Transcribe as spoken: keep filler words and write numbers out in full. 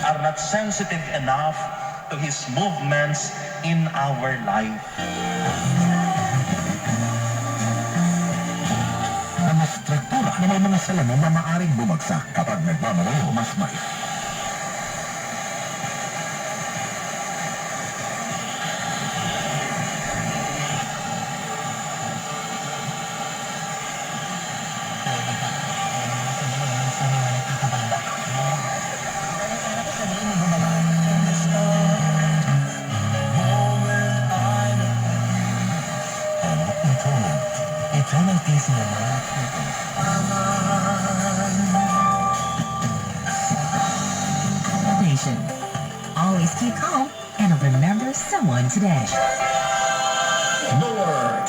are not sensitive enough to His movements in our life. Ang estruktura na may mga salamin na maaring bumagsak kapag nagmamalayo, mas mai- Moment I look at you, I look eternal. Eternal peace in your mind. Nation. Always keep calm and remember someone today. Lord.